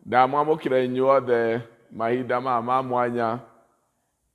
Ndamwamũkĩra inyuothe mahinda maya ma mwanya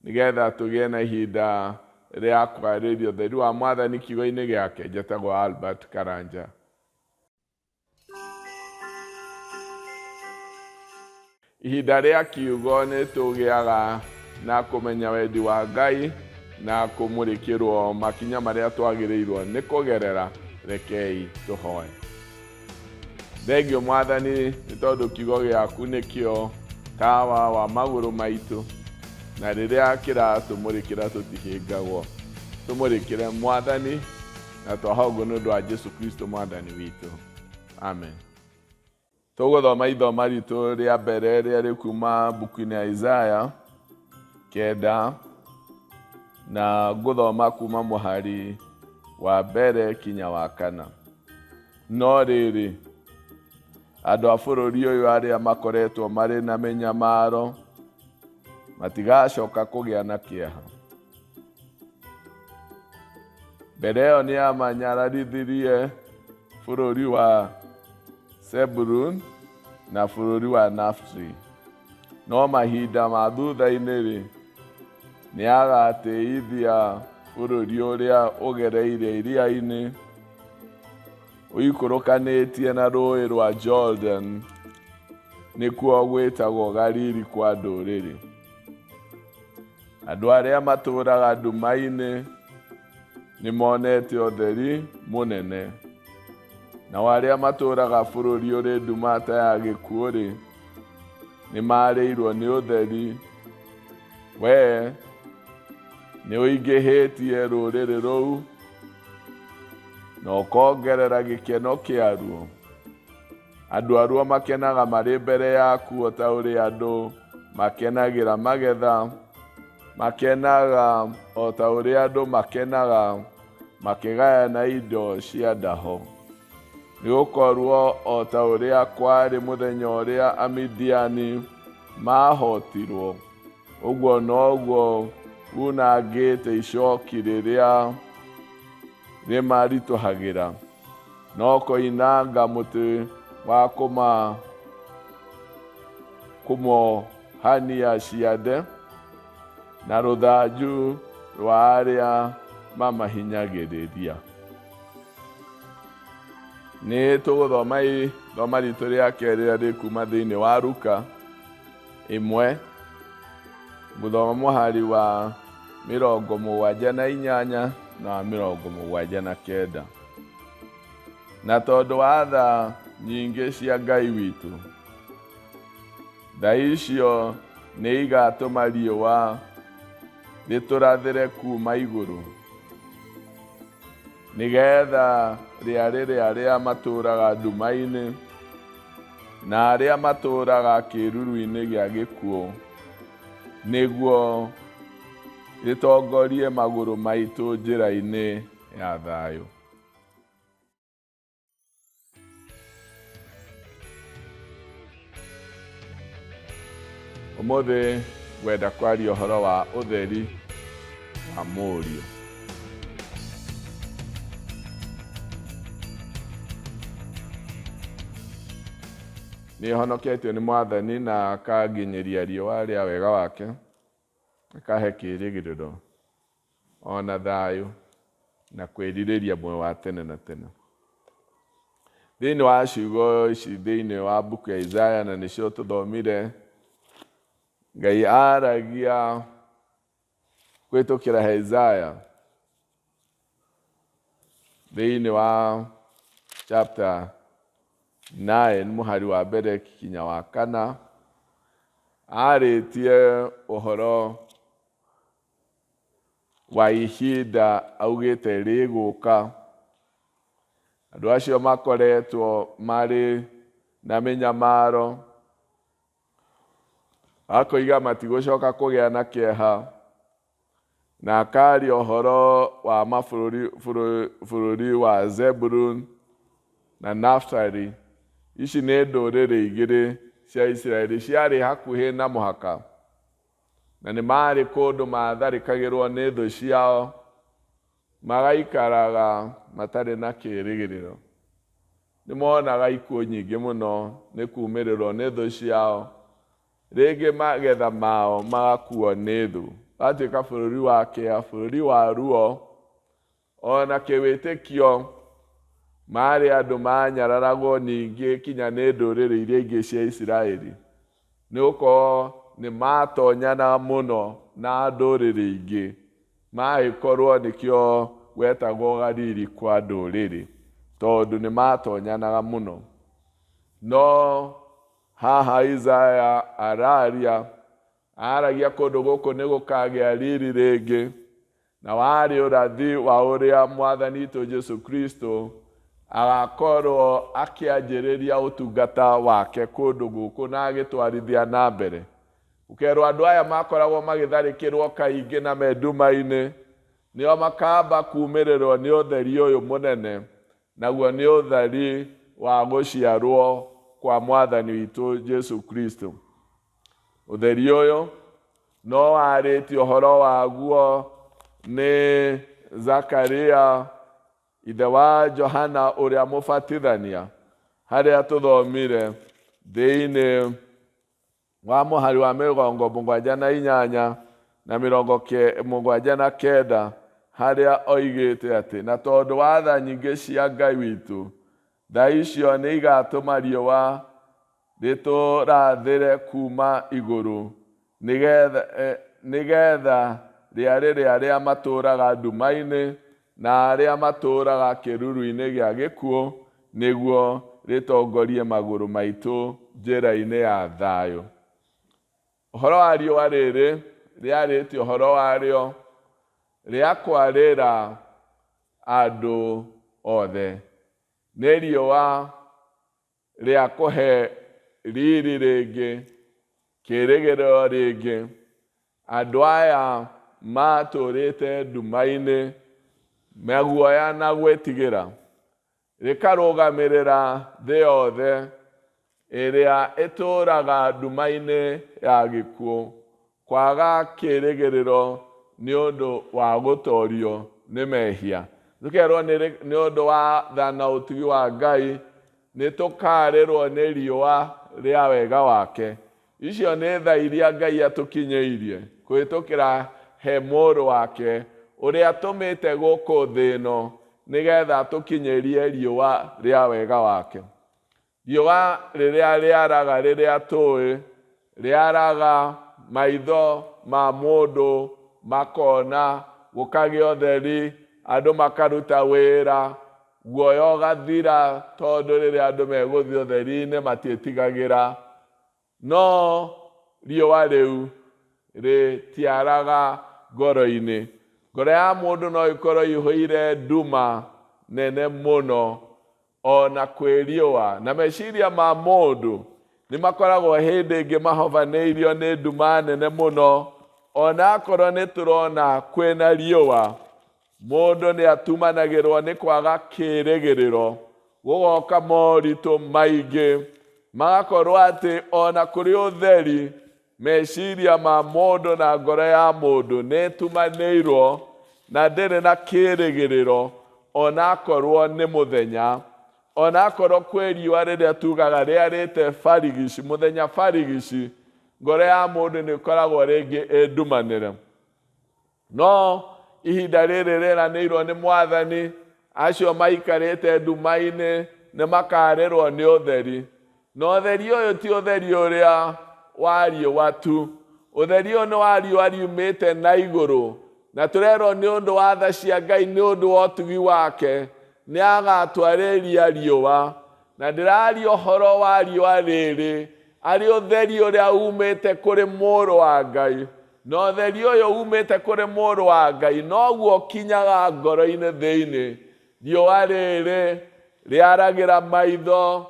nĩgetha tũgĩe na ihinda rĩa kwarĩria ũtheri wa Mwathani kiugo-inĩ gĩake. Njetagwo Albert Karanja. Ihinda rĩa kiugo nĩ tũgĩaga na kũmenya wendi wa Ngai na kũmũrĩkĩrwo makinya marĩa twagĩrĩirwo nĩ kũgerera. Rekei tũhoe. Thengio Mwathani nĩ tondũ kiugo gĩaku nĩkĩo tawa wa magũrũ maitũ, na rĩrĩa kĩratũmũrĩkĩra tũtihĩngagwo. Tũmũrĩkĩre Mwathani, na twahoya ũguo nĩ ũndũ wa Jesu Kristo Mwathani witũ. Amen. Tũgũthoma ithoma ritũ rĩa mbere rĩa rĩ kuma mbuku-inĩ ya Isaya 9, na ngũthoma kuma mũhari wa mbere kinya wa kana. No rĩrĩ, andũ a bũrũri ũyũ arĩa makoretwo marĩ na mĩnyamaro matigacoka kũgĩa na kĩeha. Mbere ĩyo nĩ amanyararithirie bũrũri wa Zebulun na bũrũri wa Naftali. No mahinda ma thutha-inĩ-rĩ, nĩ agatĩithia bũrũri ũrĩa ũgereire iria-inĩ, ũikũrũkanĩtie na rũũĩ rwa Jordan, nĩkuo gwĩtagwo Galili kwa ndũrĩrĩ. Andũ arĩa matũũraga nduma-inĩ nĩ monete ũtheri mũnene, nao arĩa matũũraga bũrũri ũrĩ nduma ta ya gĩkuũ-rĩ, nĩ marĩirwo nĩ ũtheri. Wee nĩ ũingĩhĩtie rũrĩrĩ rũu na ũkongerera gĩkeno kĩaruo. Andũ aruo makenaga marĩ mbere yaku o ta ũrĩa andũ makenagĩra magetha, makenaga o ta ũrĩa andũ makenaga makĩgayana indo cia ndaho. Nĩ gũkorwo o ta ũrĩa kwarĩ mũthenya ũrĩa Amidiani maahotirwo, ũguo noguo unangĩte icoki rĩrĩa rĩmaritũhagĩra. No koinanga mũtĩ wa kũmohania ciande, na rũthanju rwa arĩa mamahinyagĩrĩria. Nĩ tũgũthoma ithoma ritũ rĩa kerĩ rĩrĩa rĩ kuma thĩinĩ wa Luka 1, gũthoma mũhari wa 78 na wa 79. Na tondũ wa tha nyingĩ cia Ngai witũ, tha icio nĩ igatũma riũa rĩtũrathĩre kuma igũrũ, nĩgetha rĩarĩre arĩa matũũraga nduma-inĩ na arĩa matũũraga kĩĩruru-inĩ gĩa gĩkuũ, nĩguo rĩtongorie magũrũ maitũ njĩra-inĩ ya thayũ. Ũmũthĩ ngwenda kwaria ũhoro wa ũtheri wa Mũriũ. Nĩ honoketio nĩ Mwathani na akanginyĩria riũa rĩa wega wake, akahe kĩĩrĩgĩrĩro ona thayũ na kwĩrirĩria muoyo wa tene na tene. Thĩinĩ wa ciugo ici thĩinĩ wa mbuku ya Isaya na nĩcio tũthomire, Ngai aragia kũhĩtũkĩra he Isaya thĩinĩ wa chapter 9 mũhari wa mbere kinya wa kana, arĩtie ũhoro wa ihinda augĩte rĩgũka. Andũ acio makoretwo marĩ na mĩnyamaro, akoiga matigũcoka kũgĩa na kĩeha, na akaria ũhoro wa mabũrũri bũrũri wa Zebulun na Naftali. Ici nĩ ndũrĩrĩ igĩrĩ cia Isiraeli ciarĩ hakuhĩ na mũhaka, na nĩ maarĩ kũndũ maatharĩkagĩrwo nĩ thũ ciao, magaikaraga matarĩ na kĩĩrĩgĩrĩro. Nĩ monaga ikuũ nyingĩ mũno nĩ kumĩrĩrwo nĩ thũ ciao. Rĩngĩ magetha mao magakuo nĩ thũ. Watuĩka bũrũri wa kĩa, bũrũri wa ruo, ona kĩwĩtĩkio marĩ andũ manyararagwo ningĩ kinya nĩ ndũrĩrĩ iria ingĩ cia Isiraeli. Nĩ gũkorwo nĩ matonyanaga mũno na ndũrĩrĩ ingĩ. Magĩkorwo nĩkĩo gwetagwo Galili kwa ndũrĩrĩ, tondũ nĩ matonyanaga mũno. No haha Isaya araria, aragia kũndũ gũkũ nĩ gũkagĩa riri rĩngĩ, na warĩ ũrathi wa ũrĩa Mwathani witũ Jesu Kristo agakorwo akĩanjĩrĩria ũtungata wake kũndũ gũkũ na agĩtwarithia na mbere. Ũkerwo andũ aya makoragwo magĩtharĩkĩrwo kaingĩ na me nduma-inĩ, nĩo makamba kumĩrĩrwo nĩ ũtheri ũyũ mũnene, naguo nĩ ũtheri wa gũciarwo kwa Mwathani witũ Jesu Kristo. Ũtheri ũyũ no warĩtie ũhoro waguo nĩ Zakaria ithe wa Johana ũrĩa mũbatithania, harĩa tũthomire thĩinĩ wa mũhari wa 78 na 79, harĩa oigĩte atĩ na tondũ wa tha nyingĩ cia Ngai witũ, tha icio nĩ igatũma riũa rĩtũrathĩre kuma igũrũ, nĩgetha rĩarĩre arĩa matũũraga nduma-inĩ na arĩa matũũraga kĩruru-inĩ gĩa gĩkuũ, nĩguo rĩtongorie magũrũ maitũ njĩra-inĩ ya thayũ. Ũhoro wa riũa rĩrĩ rĩarĩtie ũhoro warĩo rĩa kwarĩra andũ othe. Nĩ riũa rĩa kũhe riri rĩngĩ, kĩĩrĩgĩrĩro rĩngĩ. Andũ aya matũũrĩte nduma-inĩ, meguoya na gwĩtigĩra, rĩkarũgamĩrĩra thĩ yothe ĩrĩa ĩtũũraga nduma-inĩ ya gĩkuũ, kwaga kĩĩrĩgĩrĩro nĩ ũndũ wa gũtorio nĩ mehia. Tũkerwo nĩ ũndũ wa tha na ũtugi wa Ngai nĩ tũkarĩrwo nĩ riũa rĩa wega wake. Icio nĩ tha iria Ngai atũkinyĩirie kũhĩtũkĩra he mũrũ wake ũrĩa atũmĩte gũkũ thĩ ĩno nĩgetha atũkinyĩrie riũa rĩa wega wake. Riũa rĩrĩa rĩaraga rĩrĩa tũĩ, rĩaraga maitho ma mũndũ makona, gũkagĩa ũtheri, andũ makaruta wĩra, guoya ũgathira, tondũ rĩrĩa andũ megũthiĩ ũtheri-inĩ matiĩtigagĩra. No riũa rĩu rĩtiaraga ngoro-inĩ. Ngoro ya mũndũ no ĩkorwo ĩihũire nduma nene mũno ona kwĩ riũa, na meciria ma mũndũ nĩ makoragwo hĩndĩ ĩngĩ mahobanĩirio nĩ nduma nene mũno, ona akorwo nĩ tũrona kwĩna riũa. Mũndũ nĩ atumanagĩrwo nĩ kwaga kĩĩrĩgĩrĩro, gũgoka moritũ maingĩ, magakorwo atĩ ona kũrĩ ũtheri, meciria ma mũndũ na ngoro ya mũndũ nĩ ĩtumanĩirwo na ndĩrĩ na kĩĩrĩgĩrĩro, ona akorwo nĩ mũthenya, ona akorwo kwĩ riũa rĩrĩa tugaga rĩarĩte barigici, mũthenya barigici, ngoro ya mũndũ nĩ ĩkoragwo rĩngĩ ĩndumanĩre. No ihinda rĩrĩ rĩranĩirwo nĩ Mwathani, acio maikarĩte nduma-inĩ nĩ makarĩrwo nĩ ũtheri. Na ũtheri ũyũ ti ũtheri ũrĩa wa riũa tu, ũtheri ũyũ nĩ wa riũa riumĩte na igũrũ, na tũrerwo nĩ ũndũ wa tha cia Ngai, nĩ ũndũ wa ũtugi wake, nĩ agatwarĩria riũa. Na ndĩraria ũhoro wa riũa rĩrĩ arĩ ũtheri ũrĩa umĩte kũrĩ mũrũ wa Ngai. Na ũtheri ũyũ umĩte kũrĩ mũrũ wa Ngai noguo ũkinyaga ngoro-inĩ thĩinĩ. Riũa rĩrĩ rĩaragĩra maitho,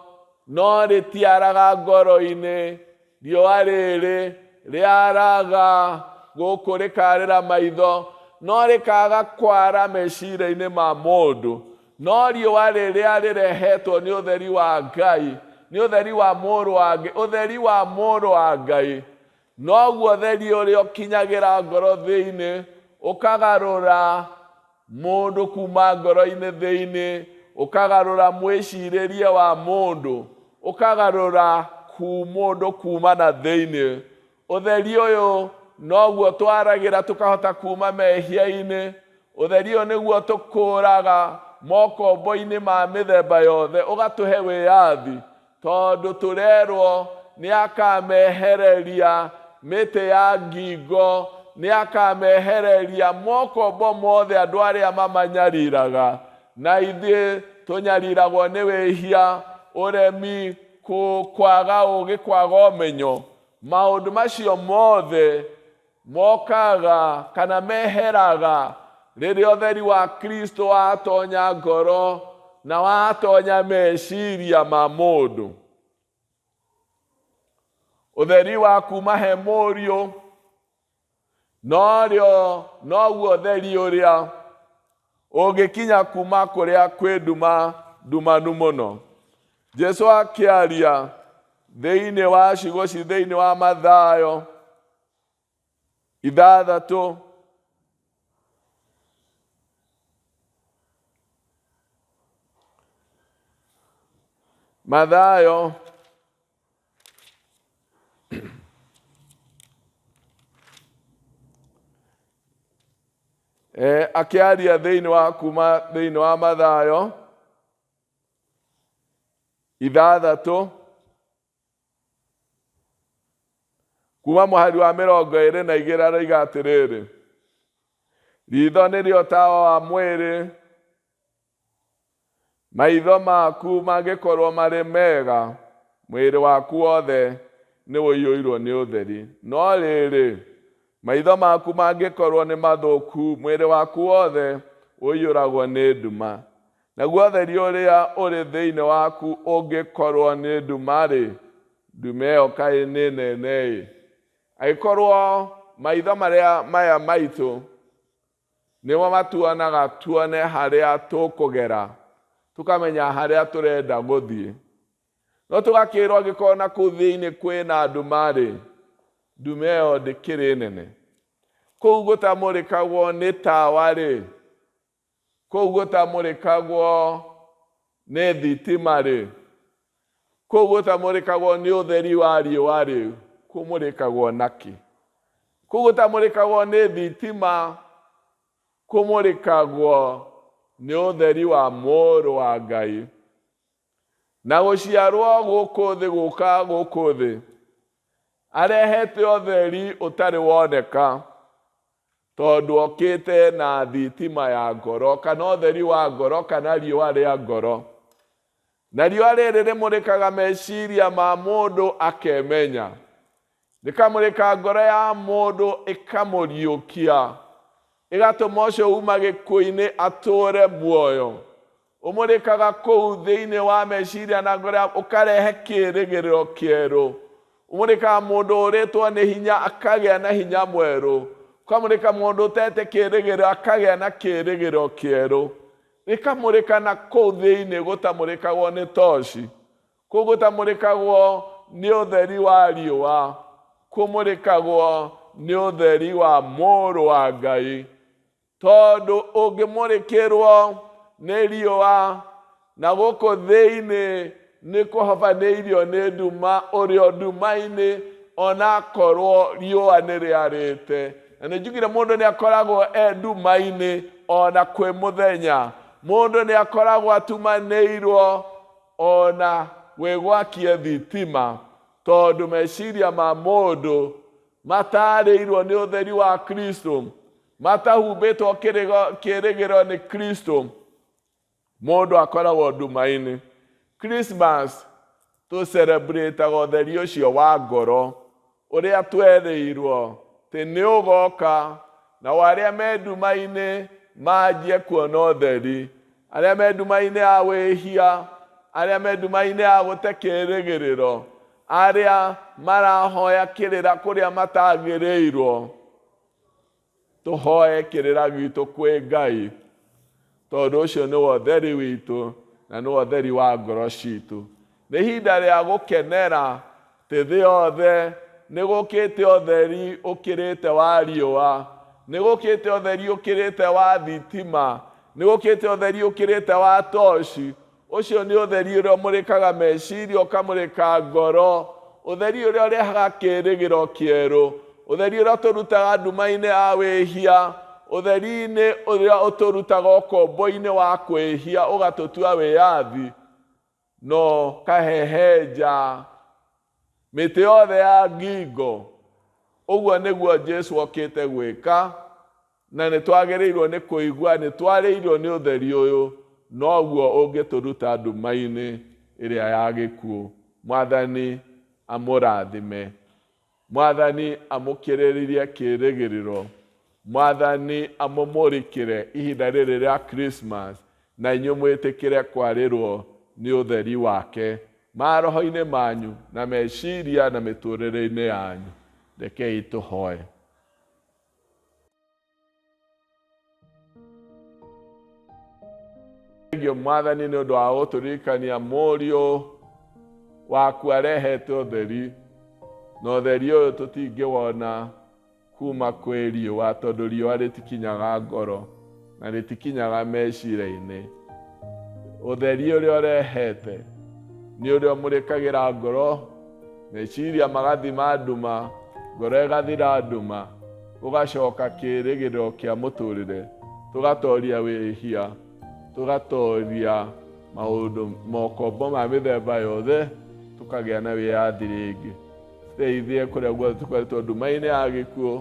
no rĩtiaraga ngoro-inĩ. Riũa rĩrĩ rĩaraga gũkũ rĩkarĩra maitho, no rĩkaga kwara meciria-inĩ ma mũndũ. No riũa rĩrĩa rĩrehetwo nĩ ũtheri wa Ngai, nĩ ũtheri wa mũrũ wa Ngai, ũtheri wa mũrũ wa Ngai, noguo ũtheri ũrĩa ũkinyagĩra ngoro thĩinĩ, ũkagarũra mũndũ kuma ngoro-inĩ thĩinĩ, Ũkagarũra mwĩcirĩrie wa mũndũ, ũkagarũra mũndũ kuma na thĩinĩ. Ũtheri ũyũ noguo twaragĩra tũkahota kuma mehia-inĩ. Ũtheri ũyũ nĩguo tũkũraga mokombo-inĩ ma mĩthemba yothe, ũgatũhe wĩyathi, tondũ tũrerwo nĩ akamehereria mĩtĩ ya ngingo, nĩ akamehereria mokombo mothe andũ arĩa mamanyariraga. Na ithuĩ tũnyariragwo nĩ wĩhia, ũremi, kwaga ũgĩ, kwaga ũmenyo. Maũndũ macio mothe mokaga kana meheraga rĩrĩa ũtheri wa Kristo watonya ngoro na watonya meciria ma mũndũ. Ũtheri wa kuma he Mũriũ norĩo noguo ũtheri ũrĩa ũngĩkinya kuma kũrĩa kwĩ nduma ndumanu mũno. Jesu akĩaria thĩinĩ wa ciugo ci thĩinĩ wa Mathayo 6, Mathayo akĩaria thĩinĩ wa kuma thĩinĩ wa Mathayo 6 kuma mũhari wa 22 aroiga atĩrĩrĩ, ritho nĩrĩo tawa wa mwĩrĩ, maitho maku mangĩkorwo marĩ mega, mwĩrĩ waku wothe nĩ ũiyũirwo nĩ ũtheri. No rĩrĩ, maitho maku mangĩkorwo nĩ mathũku, mwĩrĩ waku wothe ũiyũragwo nĩ nduma. Naguo ũtheri ũrĩa ũrĩ thĩinĩ waku ũngĩkorwo nĩ nduma-rĩ, nduma ĩyo kaĩ nĩ nene-ĩ. Angĩkorwo maitho marĩa maya maitũ nĩmo matuonaga tuone harĩa tũkũgera, tũkamenya harĩa tũrenda gũthiĩ. No tũgakĩrwo angĩkorwo na kũu thĩinĩ kwĩna nduma-rĩ, nduma ĩyo ndĩkĩrĩ nene. Kũu gũtamũrĩkagwo nĩ tawa-rĩ, kũu gũtamũrĩkagwo nĩ thitima-rĩ, kũu gũtamũrĩkagwo nĩ ũtheri wa riũa-rĩ, kũmũrĩkagwo nakĩ? Kũu gũtamũrĩkagwo nĩ thitima, kũmũrĩkagwo nĩ ũtheri wa Mũrũ wa Ngai. Na gũciarwo gũkũ thĩ gũka gũkũ thĩ, arehete ũtheri ũtarĩ woneka, tondũ okĩte na thitima ya ngoro, kana ũtheri wa ngoro, kana riũa rĩa ngoro. Na riũa rĩrĩ rĩmũrĩkaga meciria ma mũndũ akemenya, rĩkamũrĩka ngoro ya mũndũ ĩkamũriũkia, ĩgatũma ũcio uma gĩkuũ-inĩ atũũre muoyo. Ũmũrĩkaga kũu thĩinĩ wa meciria na ngoro ya, ũkarehe kĩĩrĩgĩrĩro kĩerũ. Ũmũrĩkaga mũndũ ũrĩtwo nĩ hinya akagĩa na hinya mwerũ. Ũkamũrĩka mũndũ ũtete kĩĩrĩgĩrĩro akagĩa na kĩĩrĩgĩrĩro kĩerũ. Rĩkamũrĩka na kũu thĩinĩ gũtamũrĩkagwo nĩ toci, kũu gũtamũrĩkagwo nĩ ũtheri wa riũa, kũmũrĩkagwo nĩ ũtheri wa Mũrũ wa Ngai. Tondũ ũngĩmũrĩkĩrwo nĩ riũa na gũkũ thĩinĩ nĩ kũhobanĩirio nĩ nduma, ũrĩ o nduma-inĩ onakorwo riũa nĩ rĩarĩte. Na nĩ njugire mũndũ nĩ akoragwo e nduma-inĩ ona kwĩ mũthenya. Mũndũ nĩ akoragwo atumanĩirwo ona gwĩ gwakie thitima, tondũ meciria ma mũndũ matarĩirwo nĩ ũtheri wa Kristo, matahumbĩtwo kĩrĩgĩro nĩ Kristo, mũndũ akoragwo nduma-inĩ. Christmas tũcelebrataga ũtheri ũcio wa ngoro ũrĩa twerĩirwo atĩ nĩ ũgoka, nao arĩa me nduma-inĩ manjie kuona ũtheri, arĩa me nduma-inĩ ya wĩhia, arĩa me nduma-inĩ ya gũte kĩĩrĩgĩrĩro, arĩa marahoya kĩrĩra kũrĩa matagĩrĩirwo, tũhoe kĩrĩra gitũ kwĩ Ngai, tondũ ũcio nĩwe ũtheri witũ na nĩwe ũtheri wa ngoro citũ. Nĩ ihinda rĩa gũkenera atĩ thĩ yothe nĩ gũkĩte ũtheri ũkĩrĩte wa riũa, nĩ gũkĩte ũtheri ũkĩrĩte wa thitima, Nĩ gũkĩte ũtheri ũkĩrĩte wa toci. Ũcio nĩ ũtheri ũrĩa ũmũrĩkaga meciria, ũkamũrĩka ngoro, ũtheri ũrĩa ũrehaga kĩĩrĩgĩro kĩerũ, ũtheri ũrĩa ũtũrutaga nduma-inĩ ya wĩhia, ũtheri-inĩ ũrĩa ũtũrutaga ũkombo-inĩ wa kwĩhia ũgatũtua wĩyathi, no kahehenja mĩtĩ yothe ya ngingo. Ũguo nĩguo Jesu okĩte gwĩka, na nĩ twagĩrĩirwo nĩ kũigua nĩ twarĩirwo nĩ ũtheri ũyũ, noguo ũngĩtũruta nduma-inĩ ĩrĩa ya gĩkuũ. Mwathani amũrathime. Mwathani amũkĩrĩrĩrie kĩĩrĩgĩrĩro. Mwathani amũmũrĩkĩre ihinda rĩrĩ rĩa Christmas, na inyuĩ mwĩtĩkĩre kwarĩrwo nĩ ũtheri wake maroho-inĩ manyu na meciria na mĩtũrĩre-inĩ yanyu. Rekei tũhoe. Thengiũ Mwathani nĩ ũndũ wa gũtũririkania mũriũ waku arehete ũtheri, na ũtheri ũyũ tũtingĩwona kuma kwĩ riũa, tondũ riũa rĩtikinyaga ngoro na rĩtikinyaga meciria-inĩ. Ũtheri ũrĩa ũrehete nĩ ũrĩa ũmũrĩkagĩra ngoro, meciria magathima nduma, ngoro ĩgathira nduma, ũgacoka kĩĩrĩgĩrĩro kĩa mũtũrĩre, tũgatoria wĩhia, tũgatoria maũndũ mokombo ma mĩthemba yothe, tũkagĩa na wĩyathi rĩngĩ. Teithie kũrĩa guothe tũkoretwo nduma-inĩ ya gĩkuũ,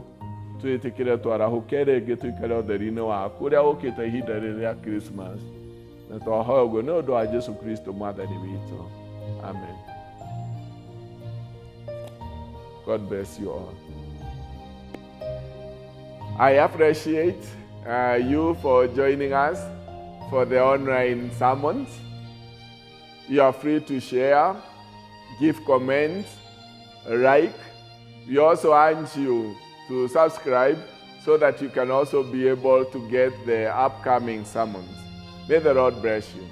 twĩtĩkĩre twarahũke rĩngĩ tũikare ũtheri-inĩ waku ũrĩa ũkĩte ihinda rĩrĩ rĩa Christmas. Na twahoya ũguo nĩ ũndũ wa Jesu Kristo Mwathani witũ. Amen. God bless you all. I appreciate you for joining us for the online sermons. You are free to share, give comments, like. We also urge you to subscribe so that you can also be able to get the upcoming sermons. May the Lord bless you.